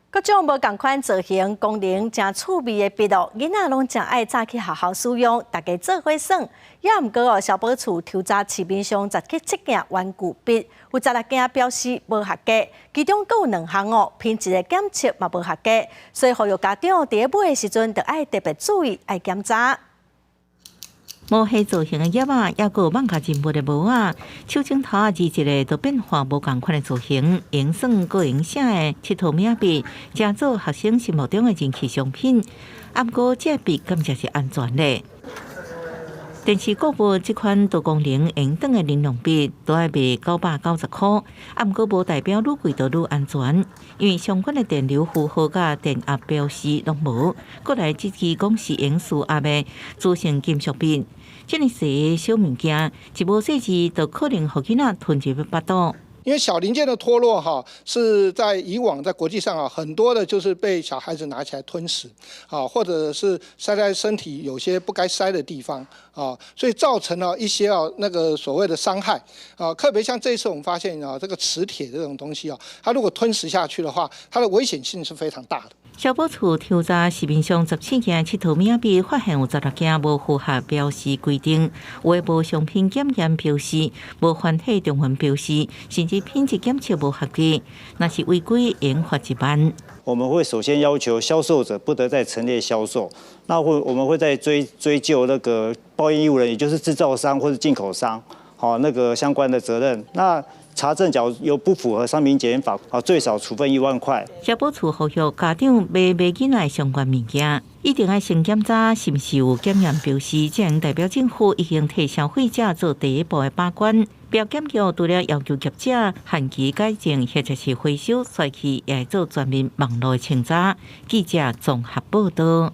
各種無仝款造型、功能誠趣味的筆哦，囡仔攏誠愛早去學校使用，大家做伙耍。也毋過哦，消保處抽查市面上17件玩具筆，有16件標示無合格，其中閣有兩項哦，品質的檢測嘛無合格，所以呼籲家長佇咧買的時陣，著愛特別注意，愛檢查。無蝦造型的盒仔，抑閣有網咖人物的帽仔，手指頭仔字一个都變化無仝款的造型，用耍閣用寫的𨑨迌物仔筆，成做學生心目中的人氣商品。啊，毋過這筆敢誠是安全的？電視購物這款多功能螢燈的玲瓏筆，都愛賣990塊，啊，毋過無代表愈貴就愈安全，因為相關的電流負荷佮電壓標示攏無。過來這支講是用豎壓的磁性金屬筆，這爾細小物件，一無細緻，就可能予囡仔吞入腹肚。因為小零件的脫落，哈，是在以往在國際上啊，很多的就是被小孩子拿起來吞食，啊，或者是塞在身體有些不該塞的地方，啊，所以造成了一些啊那個所謂的傷害，啊，特別像這一次我們發現啊，這個磁鐵這種東西啊，它如果吞食下去的話，它的危險性是非常大的。消保處抽查市面上17件𨑨迌物仔筆，發現有16件無符合標示規定，有的無商品檢驗標示，無繁體中文標示，甚至品質檢測無合格，若是違規，應罰1萬。我們會首先要求銷售者不得再陳列銷售，那會我們會再追究那個報驗義務人，也就是製造商或者進口商，好那個相關的責任。那查證假如有不符合商品檢驗法，啊，最少處分1萬塊。消保處呼籲家長買賣囡仔相關物件，一定愛先檢查是毋是有檢驗標示，這樣代表政府已經替消費者做第一步的把關。標檢局除了要求業者限期改正或者是回收，隨去也會做全面網路的清查。記者綜合報道。